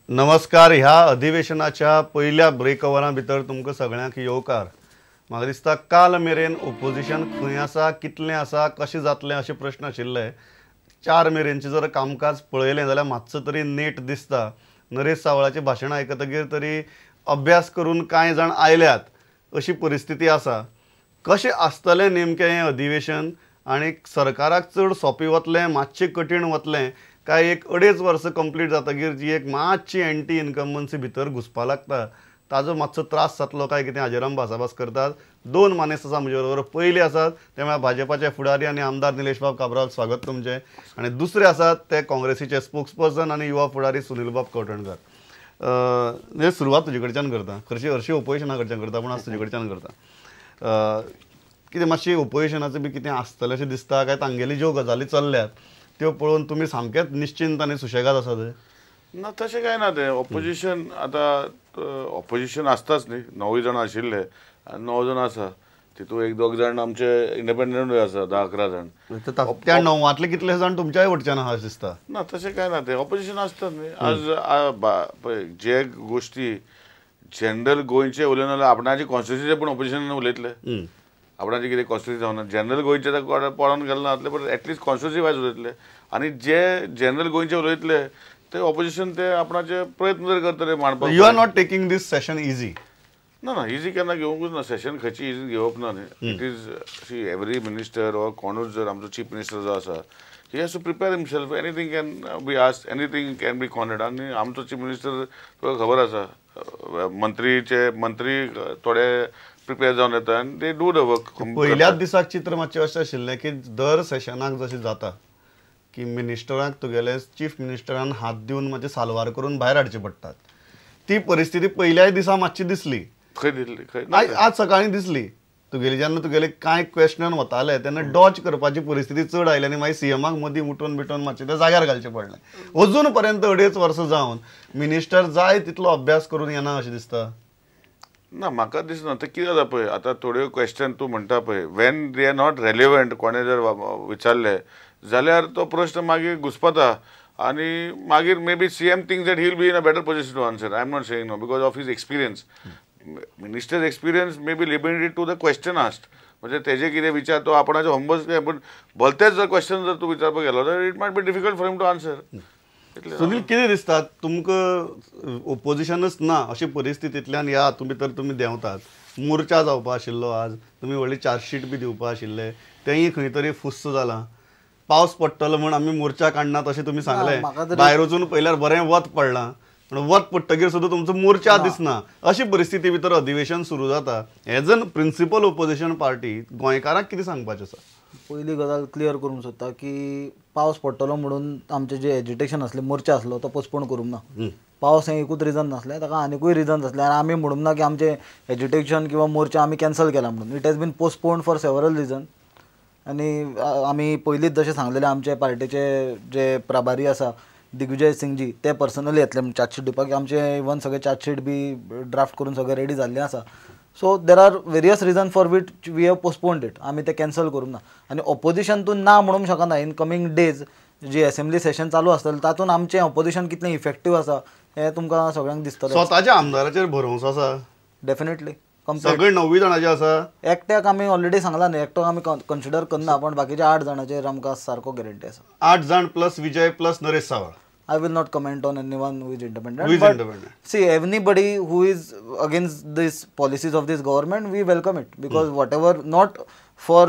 नमस्कार. ह्या अधिवेशनाच्या पयल्या ब्रेक ओवरा भितर तुमकां सगळ्यांक येवकार. म्हाका दिसता काल मेरेन ओपोजिशन खंय आसा, कितलें आसा, कशें जातलें अशे प्रश्न आशिल्ले. 4 मेरेनचें जर कामकाज पळयलें जाल्यार मातसो तरी नेट दिसता. नरेश सावळाचें भाशण आयकतकीर तरी अभ्यास करून कांय जाण आयल्यात अशी परिस्थिती आसा. कशें आसतलें नेमकें हें अधिवेशन आनी सरकाराक चड सोंपें वतलें, मातशें कठीण वतलें काय एक 2.5 वर्सां कंप्लीट जातकीर जी एक मातशी एंटी इनकम्बन्सी भितर घुसपा लागता ताजो मातसो त्रास जातलो काय कितें, हाजेर आमी भासाभास करतात. 2 मानेस्त आसा म्हजे बरोबर. पयले आसात ते म्हळ्यार भाजपाचे फुडारी आनी आमदार निलेशबाब काब्राल, स्वागत तुमचें. आनी दुसरे आसात ते काँग्रेसीचे स्पोक्सपर्सन आनी युवा फुडारी सुनीलबाब कवठणकार. सुरवात तुजे कडच्यान करता, खरशी हरशी ओपोजिशना कडच्यान करता पूण आज तुजे कडच्यान करता. कितें मातशी ओपोजिशनाचें बी कितें आसतलें अशें दिसता काय तांगेली ज्यो गजाली चल्ल्यात त्यो पळोवन तुमी सामकेच निश्चिंत आनी सुशेगाद आसात? ना, तशें कांय ना. तें ऑपोजिशन आतां ऑपोजिशन आसताच न्ही. 9 जाण आशिल्ले आनी 9 जाण आसा, तितूंत 1-2 जाण आमचे इंडिपेंडंटूय आसा, 10-11 जाण. त्या 9वांतले कितले जाण तुमच्याय वटच्यान आहा अशें दिसता? ना, तशें कांय ना. तें ऑपोजिशन आसताच न्ही. आज पळय जे गोश्टी जनरल गोंयचे उलयना जाल्यार आपणाचे कॉन्स्टिट्युन्सीचे पूण ऑपोजिशनान उलयतले. आपणाचे कितें कॉन्स्टिट्युन्सी जावना, जनरल गोंयचे पळोवन गेले ना जातले, पण एटलिस्ट कॉन्स्टिट्युन्सी वायज उलयतले. आनी जे जनरल गोंयचे उलयतले ते ऑपोजिशन ते आपणाचे प्रयत्न जर करतले मांडपाक. You are not taking this session easy? ना ना, इजी केन्ना घेवंकूच ना. सेशन खंयची इजी घेवप ना न्ही. It is see every minister or कोणूच जर आमचो चीफ मिनिस्टर जो आसा, he has to prepare himself. Anything can be asked, anything can be cornered. आनी आमचो चीफ मिनिस्टर तुका खबर आसा, मंत्रीचे मंत्री थोडे प्रिपेर जावन येता आनी they do the work. पयल्याच दिसाक चित्र मातशें अशें आशिल्लें की दर सेशनाक जशें जाता की मिनिस्टराक तुगेले चीफ मिनिस्टरान हात दिवन मातशें साल्वार करून भायर हाडचे पडटात, ती परिस्थिती पयल्याय दिसा मातशी दिसली. खंय दिसली? खंय आज सकाळीं दिसली. तुगेली जेन्ना तुगेले कांय क्वेश्चन वताले तेन्ना डॉज करपाची परिस्थिती चड आयली आनी मागीर सीएमाक मदीं उठून बिटून मातशें तें जाग्यार घालचें पडलें. अजून पर्यंत 2.5 वर्सां जावन मिनिस्टर जाय तितलो अभ्यास करून येना अशें दिसता? ना, म्हाका दिसना. तें कितें जाता पळय, आतां थोड्यो क्वेश्चन तूं म्हणटा पळय, when they are not relevant कोणें जर विचारलें जाल्यार तो प्रश्न मागीर घुसपता आनी मागीर may be CM thinks that he will be in a better position to answer. I am not saying no because of his experience. Minister's experience may be limited to the question asked. म्हणजे तेजे कितें विचार तो आपणाचे homework, पूण भलतेच जर question जर तूं विचारपाक गेलो जाल्यार it might be difficult for him to answer. Sunil, कितें दिसता तुमकां ओपोजिशनच ना अशी परिस्थितींतल्यान ह्या हातूंत भितर तुमी देंवतात? मोर्चा जावपा आशिल्लो आज, तुमी व्हडली चार्जशीट बी दिवपा आशिल्ले, तेंय खंय तरी फुस्स जालां. पावस पडटलो म्हूण आमी मोर्चा काडनात अशें तुमी सांगलें, भायर वचून पळयल्यार बरें वत पडलां, पूण वत पडटकीर सुद्दां तुमचो मोर्चा दिसना. अशी परिस्थिती भितर अधिवेशन सुरू जाता. As an principal opposition party गोंयकारांक कितें सांगपाचें आसा? पयली गजाल क्लियर करूंक सोदता की पावस पडटलो म्हणून आमचें जें एजिटेशन आसलें, मोर्चा आसलो तो पोस्टपोन करूंक ना. पावस हें एकूच रिजन नासलें, ताका आनिकूय रिजन्स आसले. आनी आमी म्हणूंक ना की आमचें एजिटेशन किंवा मोर्चा आमी कॅन्सल केला म्हणून. It has been postponed for several reason. आनी आमी पयलींच जशें सांगलेलें, आमचे पार्टीचे जे प्रभारी आसा दिग्विजय सिंगजी, ते पर्सनली येतले म्हण चार्जशीट दिवपाक. आमचे इवन सगळे चार्जशीट बी ड्राफ्ट करून सगळें रेडी जाल्लें आसा. So there are various reason for which we have postponed it. आमी ते कॅन्सल करूंक ना. आनी ऑपोजिशन तूं ना म्हणूंक शकना. इन कमींग डेज जी असेंब्ली सेशन चालू आसतलें तातूंत आमचें ऑपोजिशन कितलें इफेक्टीव आसा हें तुमकां सगळ्यांक दिसतलें. स्वताच्या आमदाराचेर भरवंसो आसा? डेफिनेटली. सगळे 9 जाणांचे आसा? एकट्याक आमी ऑलरेडी सांगला न्ही, एकटो आमी कन्सिडर करना, पण बाकीच्या 8 जाणांचेर आमकां सारको गॅरंटी आसा. 8 जाण plus Vijay plus Naresh Saval. I will not comment on anyone who is independent. Who is independent. See, anybody who is against these policies of this government, we welcome it. Because whatever, not for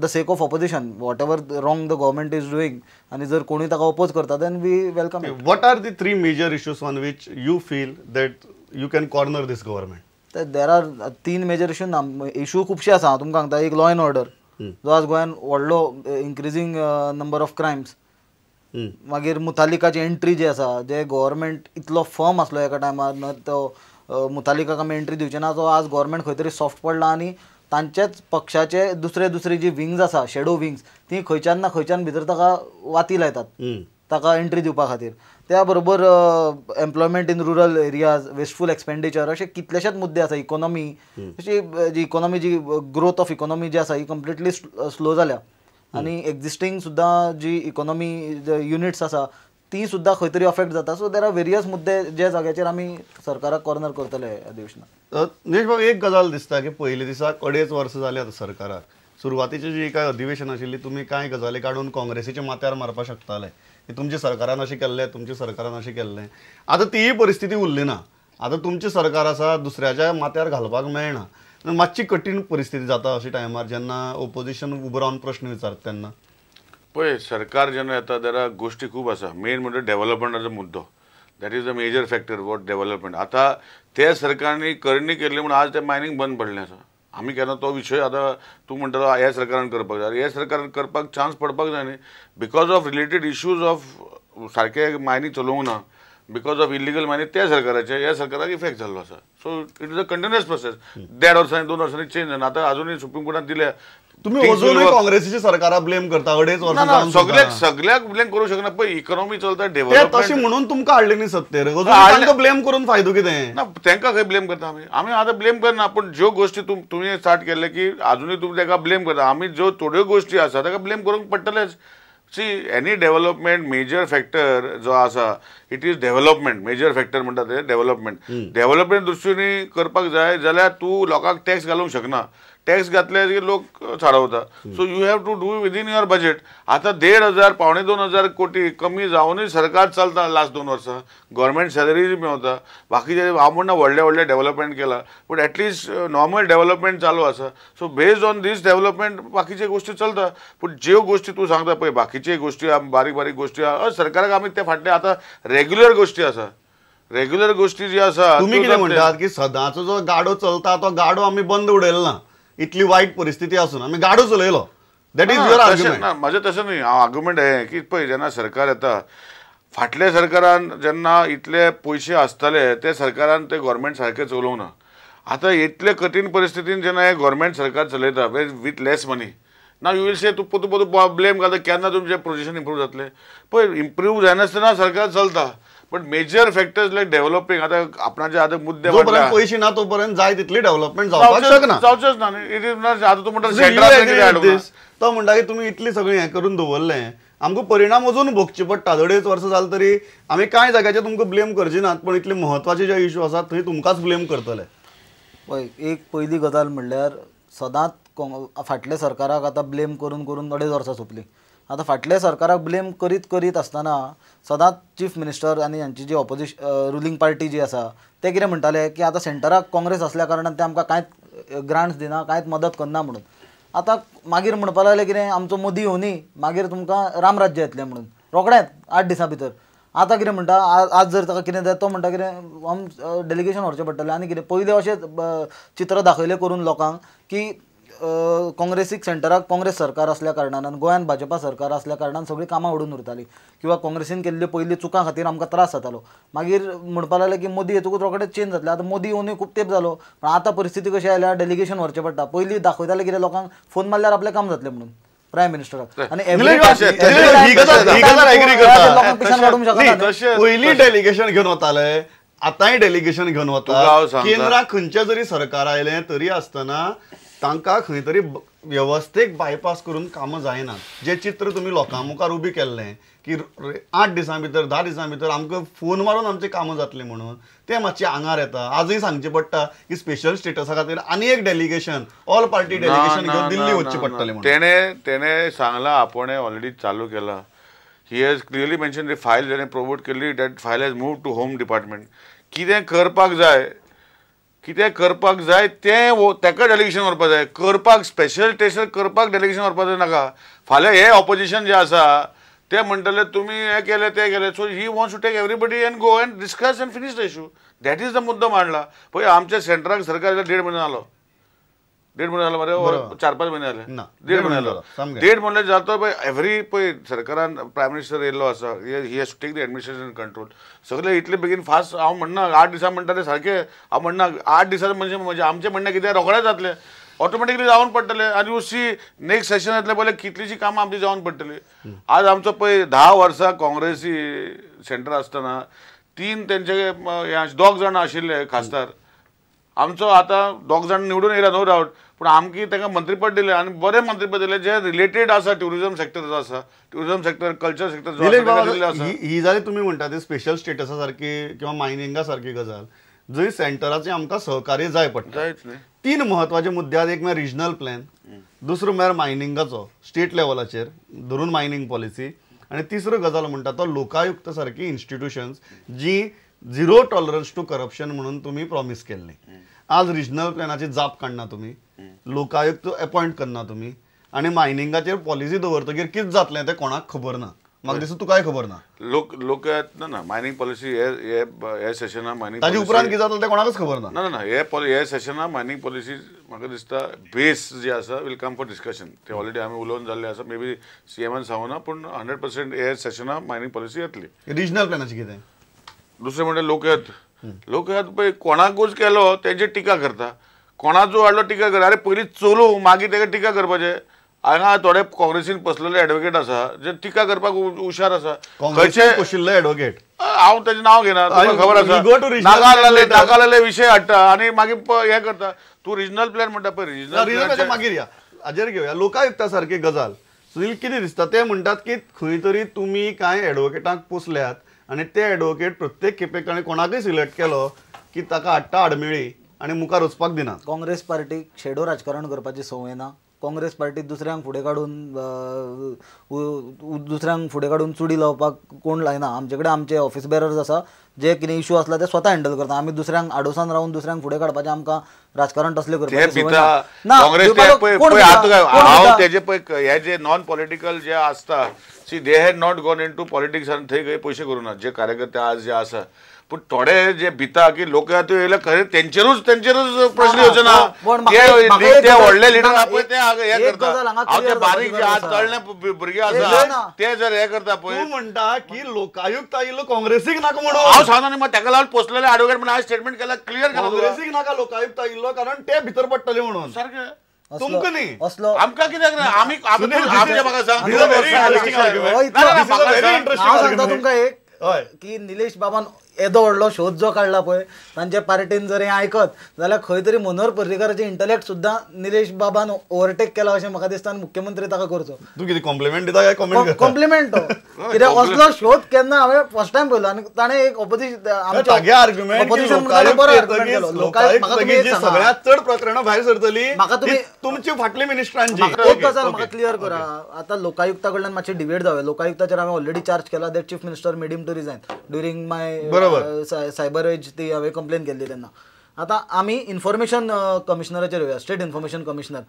the sake of opposition, whatever wrong the government is doing, and जर कोणी ताका oppose करता, then we welcome it. What are the 3 major issues on which you feel that you can corner this government? There are 3 major issues. ना, issue खुबशे आसा. तुमकां सांगता, एक लॉ एंड ऑर्डर, जो आज गोंयान व्हडलो इन्क्रिजींग नंबर ऑफ क्रायम्स. मागीर मुतालिकाची एंट्री जी आसा, जे गव्हर्मेंट इतलो फर्म आसलो एका टायमार, तो मुतालिकाक आमी एंट्री दिवचे ना, तो आज गव्हर्मेंट खंय तरी सॉफ्ट पडला आनी तांचेच पक्षाचे दुसरे दुसरे जी विंग्स आसा, शेडो विंग्स, ती खंयच्यान ना खंयच्यान भितर ताका वाती लायतात ताका एंट्री दिवपा खातीर. त्या बरोबर employment in rural areas, wasteful expenditure, अशे कितलेशेच मुद्दे आसा. इकॉनॉमी, अशी जी इकॉनॉमी, जी ग्रोथ ऑफ इकॉनॉमी जी आसा ही कंप्लिटली स्लो जाल्या. आनी एक्झिस्टींग सुद्दां जी इकॉनॉमी युनिट्स आसा ती सुद्दां खंय तरी अफेक्ट जाता. सो there are various मुद्दे जे जाग्याचेर आमी सरकाराक कॉर्नर करतले अधिवेशनात. निलेश बाब, एक गजाल दिसता की पयले दिसाक 2.5 वर्सां जाली आतां सरकाराक. सुरवातीची जी काय अधिवेशन आशिल्ली तुमी कांय गजाली काडून काँग्रेसीच्या माथ्यार मारपाक शकताले की तुमच्या सरकारान अशें केल्लें, तुमच्या सरकारान अशें केल्लें. आतां तीय परिस्थिती उरली ना. आतां तुमचें सरकार आसा, दुसऱ्याच्या माथ्यार घालपाक मेळना. मातशी कठीण परिस्थिती जाता अशे टायमार जेन्ना ओपोजिशन उबो रावन प्रश्न विचारता तेन्ना. पळय, सरकार जेन्ना येता जाल्यार गोश्टी खूब आसा. मेन म्हणजे डेव्हलपमेंटाचो मुद्दो, that is the major factor what development. आतां त्या सरकारनी करणी केल्ली म्हूण आज तें मायनींग बंद पडलें आसा. आमी केन्ना तो विशय आतां तूं म्हणटा ह्या सरकारान करपाक जाय, ह्या सरकारान करपाक चान्स पडपाक जाय न्ही, because of related issues of सारकें मायनींग चलोवंक ना, because of illegal mining त्या सरकाराचे ह्या सरकाराक इफेक्ट जाल्लो आसा. So it is a continuous process. 1.5 वर्सांनी 2 वर्सांनी चेंज जाना. आतां अजुनूय सुप्रीम कोर्टान दिल्या. तुम्ही अजूनय काँग्रेसीच्या सरकारा ब्लेम करता 2.5 वर्सां? सगळ्याक सगळ्याक ब्लेम करूं शकना. पळय, इकॉनॉमी चलता, डेव्हलपमेंट तशें म्हणून तुमकां हाडले न्ही सत्तेर, अजून ब्लेम करून फायदो कितें ना? तांकां खंय ब्लेम करता आमी? आमी आतां ब्लेम करना, पूण ज्यो गोश्टी तुमी स्टार्ट केल्ले की अजुनूय तुमी ताका ब्लेम करता. आमी ज्यो थोड्यो गोश्टी आसा ताका ब्लेम करूंक पडटलेच. See, any development major factor जो आसा, it is development. Major factor म्हणटा ते डेव्हलपमेंट. डेव्हलपमेंट दृश्टीने करपाक जाय जाल्यार तूं लोकांक टॅक्स घालूंक शकना. टॅक्स घातले की लोक चाळवता. So you have to do within your budget. आतां 1,500 1,750 कोटी कमी जावनूय सरकार चलता लास्ट 2 वर्सां. गव्हर्मेंट सॅलरीज मेवता, बाकीचे हांव म्हणना व्हडले व्हडले डेव्हलपमेंट केला, पूण एटलिस्ट नॉर्मल डेव्हलपमेंट चालू आसा. So based on this development बाकीचे गोश्टी चलता. पूण ज्यो गोश्टी तूं सांगता पळय, बाकीचे गोश्टी बारीक बारीक गोश्टी सरकाराक आमी ते फाटले आतां रेग्युलर गोश्टी आसा, रेग्युलर गोश्टी जी आसा. तुमी कितें म्हणटात की सदांचो जो गाडो चलता तो गाडो आमी बंद उडयलो ना, इतली वायट परिस्थिती आसून आमी गाडो चलयलो. That is your argument. ना, म्हाजें तशें न्ही. हांव आर्ग्युमेंट हें की पळय, जेन्ना सरकार येता, फाटल्या सरकारान जेन्ना इतले पयशे आसताले ते सरकारान ते गव्हर्मेंट सारकें चलोवंक ना. आतां इतले कठीण परिस्थितीन जेन्ना हें गव्हर्मेंट सरकार चलयता विथ लेस मनी, ना you will से तूं पोतू पोतू ब्लेम घालता केन्ना तुमचें पोजिशन इम्प्रूव जातलें. पळय, इम्प्रूव जायनासतना सरकार चलता, but major factors like developing. आतां आपणाचे आतां मुद्दे पयशे ना तो पर्यंत जाय तितली डेव्हलपमेंट जावपाक शकना, जावचेच ना. It is not. आतां तूं म्हणटा तो म्हणटा की तुमी इतली सगळीं हें करून दवरलें, आमकां परिणाम अजून भोगचे पडटा. 2.5 वर्सां जालीं तरी आमी कांय जाग्याचेर तुमकां ब्लेम करचे नात, पूण इतले म्हत्वाचे जे इशू आसात थंय तुमकांच ब्लेम करतले. पळय, एक पयली गजाल म्हणल्यार सदांच फाटल्या सरकाराक आतां ब्लेम करून करून 2.5 वर्सां सोंपलीं. आतां फाटल्या सरकाराक ब्लेम करीत करीत आसतना सदांच चीफ मिनिस्टर आनी हांची जी ऑपोजिशन रुलींग पार्टी जी आसा ते कितें म्हणटाले की आतां सेंटराक काँग्रेस आसल्या कारणान ते आमकां कांयच ग्रांट्स दिना, कांयच मदत करना म्हणून. आतां मागीर म्हणपाक लागले कितें आमचो मोदी येवनी मागीर तुमकां रामराज्य येतलें म्हणून, रोखडेंच 8 दिसां भितर. आतां कितें म्हणटा, आज जर ताका कितें जाय तो म्हणटा कितें आम डेलिगेशन व्हरचें पडटलें. आनी कितें पयलीं अशें चित्र दाखयलें करून लोकांक की काँग्रेसीक सेंटराक काँग्रेस सरकार आसल्या कारणान आनी गोंयांत भाजपा सरकार आसल्या कारणान सगळीं कामां उडून उरतालीं किंवा काँग्रेसीन केल्ले पयलीं चुकां खातीर आमकां त्रास जातालो. मागीर म्हणपाक लागले की मोदी येतकूच रोखडेच चेंज जातलें. आतां मोदी येवनूय खूब तेंप जालो, पूण आतां परिस्थिती कशी आयल्या, डेलिगेशन व्हरचें पडटा. पयलीं दाखयताले कितें लोकांक फोन मारल्यार आपलें काम जातलें म्हणून प्रायम मिनिस्टराक, आनी पयलीं डेलिगेशन घेवन वताले, आतांय डेलिगेशन घेवन वता. केंद्राक खंयचें जरी सरकार आयलें तरी आसतना तांकां खंय तरी वेवस्थेक बायपास करून कामां जायना. जें चित्र तुमी लोकां मुखार उबें केल्लें की 8 दिसां भितर 10 दिसां भितर आमकां फोन मारून आमचें कामां जातलीं म्हणून, तें मातशें आंगार येता. आजूय सांगचें पडटा की स्पेशल स्टेटसा खातीर आनी एक डेलिगेशन, ऑल पार्टी डेलिगेशन घेवन दिल्ली वचचें पडटलें म्हणून. तेणें सांगलां, आपणें ऑलरेडी चालू केलां. He has clearly mention the file जेणे प्रोमोट केल्ली, that file has move to home department. कितें करपाक जाय, कितें करपाक जाय तें ताका डेलिगेशन व्हरपाक जाय. करपाक स्पेशल टेस्ट करपाक डेलिगेशन व्हरपाक जाय नाका. फाल्यां हें ऑपोजिशन जें आसा ते म्हणटले तुमी हें केलें तें केलें. So he wants to take everybody and go and discuss and finish the issue. That is the मुद्दो मांडला. पळय, आमच्या सेंटराक सरकार 1.5 म्हयनो जालो, 1.5 म्हयनो जालो मरे, 4-5 म्हयने जाले, 1.5 म्हयनो जालो. 1.5 म्हयने जातो पळय एवरी पळय सरकारान प्रायम मिनिस्टर येयल्लो आसा, he has to take the administration control. सगळे इतले बेगीन फास्ट हांव म्हणना 8 दिसां म्हणटा ते सारकें. हांव म्हणना 8 दिसां म्हणजे म्हणजे आमचें म्हणणें कितें रोखडें जातलें, ऑटोमॅटिकली जावन पडटलें. आनी you see next session येतलें पळय कितलीशीं कामां आमची जावन पडटलीं. आज आमचो पळय 10 वर्सां काँग्रेसी सेंटर आसतना 3 तेंचे 2 जाण आशिल्ले खासदार, आमचो आतां दोग जाण निवडून येयला, नो डावट, पूण आमकां तांकां मंत्रीपद दिलें आनी बरें मंत्रीपद दिलें जें रिलेटेड आसा ट्युरिजम सेक्टर जो आसा, ट्युरिजम सेक्टर, कल्चर सेक्टर जो निलेश आसा तांकां दिल्लें बाबा, आसा. ही ही जाली तुमी म्हणटा ती स्पेशल स्टेटसा सारकी किंवा मायनिंगा सारकी गजाल, जंय सेंटराचें आमकां सहकार्य जाय पडटा. जायच न्ही. तीन म्हत्वाचे मुद्दे आहात. एक म्हळ्यार रिजनल प्लॅन, दुसरो म्हळ्यार मायनिंगाचो स्टेट लेवलाचेर धरून मायनिंग पॉलिसी, आनी तिसरो गजाल म्हणटा तो लोकायुक्त सारकी इन्स्टिट्युशन्स जी झिरो टॉलरन्स टू करप्शन म्हणून तुमी प्रॉमीस केल्ली. आज रिजनल प्लॅनाची जाप काडना तुमी, लोकायुक्त अपॉयंट करना तुमी, आनी मायनिंगाचेर पॉलिसी दवरतगीर कितें जातलें तें कोणाक खबर ना. म्हाका दिसता तुकाय खबर ना. लोक लोक ना ना, मायनिंग पॉलिसी हे हे हे सेशना मायनिंग ताजे उपरांत कितें जातलें तें कोणाकच खबर ना. ना ना ना, हे हे सेशना मायनिंग पॉलिसी म्हाका दिसता बेस जे आसा will come for discussion. ते ऑलरेडी आमी उलोवन जाल्ले आसा, मे बी सीएमान सांगूना, पूण 100% हे सेशना मायनिंग पॉलिसी येतली. रिजनल प्लॅनाचें कितें? दुसरें म्हणल्यार लोकयात. लोकयात पळय कोणाकूच केलो तेंचेर टिका करता, कोणाचो हाडलो टिका करता. आरे पयलीं चलूं, मागीर तेका टिका करपाचें. हांगा थोडे काँग्रेसीन बसलेले एडवोकेट आसा जे टिका करपाक हुशार आसा. काँग्रेसीन पोशिल्ले एडवोकेट? हांव तेजें नांव घेना, तुका खबर आसा. You go to regional नाका plan जाल्ले later. नाका जाल्ले विशय हाडटा आनी मागीर हें करता. तूं रिजनल प्लॅन म्हणटा पळय, रिजनल रिजनल मागीर या, हाजेर घेवया. लोकायुक्ता सारकी गजाल, सुनील, कितें दिसता? ते म्हणटात की खंय तरी तुमी कांय एडवोकेटांक पोसल्यात आनी ते एडवोकेट प्रत्येक खेपेक ताणें कोणाकय सिलेक्ट केलो की ताका हाडटा आडमेळी आनी मुखार वचपाक दिनात. काँग्रेस पार्टीक शेडो राजकारण करपाची संवय ना. काँग्रेस पार्टी दुसऱ्यांक फुडें काडून दुसऱ्यांक फुडें काडून चुडी लावपाक कोण लायना. आमचे कडेन आमचे ऑफिस बेरर्स आसा, जे कितें इशू आसला ते स्वता हँडल करता. आमी दुसऱ्यांक आडोसान रावन दुसऱ्यांक फुडें काडपाचें आमकां राजकारण तसलें ते करपाचें संवय भिता ना. काँग्रेस ते दिवपाक पळय कोण पळय भिता? आतां काय कोण हांव भिता? तेजे पळय हे जे नॉन पॉलिटिकल जे आसता, see they had not gone into politics आनी थंय खंय पयशे करूं ना जे कार्यकर्ते आज जे आसा. पूण थोडे जे भिता की लोक आतां येयले खरें तेंचेरूच तेंचेरूच प्रश्न येवचे ना. पण ते म्हाका एक ते गजाल- व्हडले लिडर ना, आहा पळय ते हांगा हे एक करता. गजाल हांगा हांव ते clear बारीक जे जावपाची आज गरज आसा. तरणे भुरगे ना, आसा ना. ते जर हे करता पळय. तूं म्हणटा की लोकायुक्त आयिल्लो काँग्रेसीक नाका हांव म्हणून. सांगता न्ही, मग ताका लागून पोसलेले एडवोकेट म्हणून हांवें स्टेटमेंट केला, क्लियर केला तुका. काँग्रेसीक नाका लोकायुक्त आयिल्लो कारण ते भितर पडटले म्हणून. सारकें. तुमकां न्ही. असलो आमकां कित्याक ना, आमी आमी सुनील, आमचे म्हाका सांग. This is a very interesting argument. हय, ना, ना, This is a म्हाका very सांग. interesting हांव सांगता argument. तुमकां एक की निलेश बाबान येदो व्हडलो शोध जो काडला पळय, तांच्या पार्टीन जर हें आयकत जाल्यार खंय तरी मनोहर पर्रीकाराचें इंटलेक्ट सुद्दां निलेश बाबान ओवरटेक केला अशें म्हाका दिसता आनी मुख्यमंत्री ताका करचो. तूं कितें कॉम्प्लिमेंट दिता काय कॉमेंट करता? कॉम्प्लिमेंट तो, कित्याक असलो शोध केन्ना हांवें फर्स्ट टायम पळयलो आनी ताणें एक ऑपोजिशन तागे आर्ग्युमेंट ऑपोजिशन बरो आर्ग्युमेंट केलो. लोकायुक्त म्हाका तुमी एक सांगा. सगळ्यात चड प्रकरणां भायर सरतली म्हाका तुमी- ती तुमची फाटली मिनिस्टरांची. म्हाका एक गजाल म्हाका क्लियर करा. आतां लोकायुक्ता कडल्यान मातशें डिबेट जावया. लोकायुक्ताचेर हांवें ऑलरेडी चार्ज केला that chief minister made him to resign during my cyber age ती हांवें कंप्लेन केल्ली तेन्ना. आतां आमी इन्फॉर्मेशन कमिशनराचेर येवया, स्टेट इन्फॉर्मेशन कमिशनर.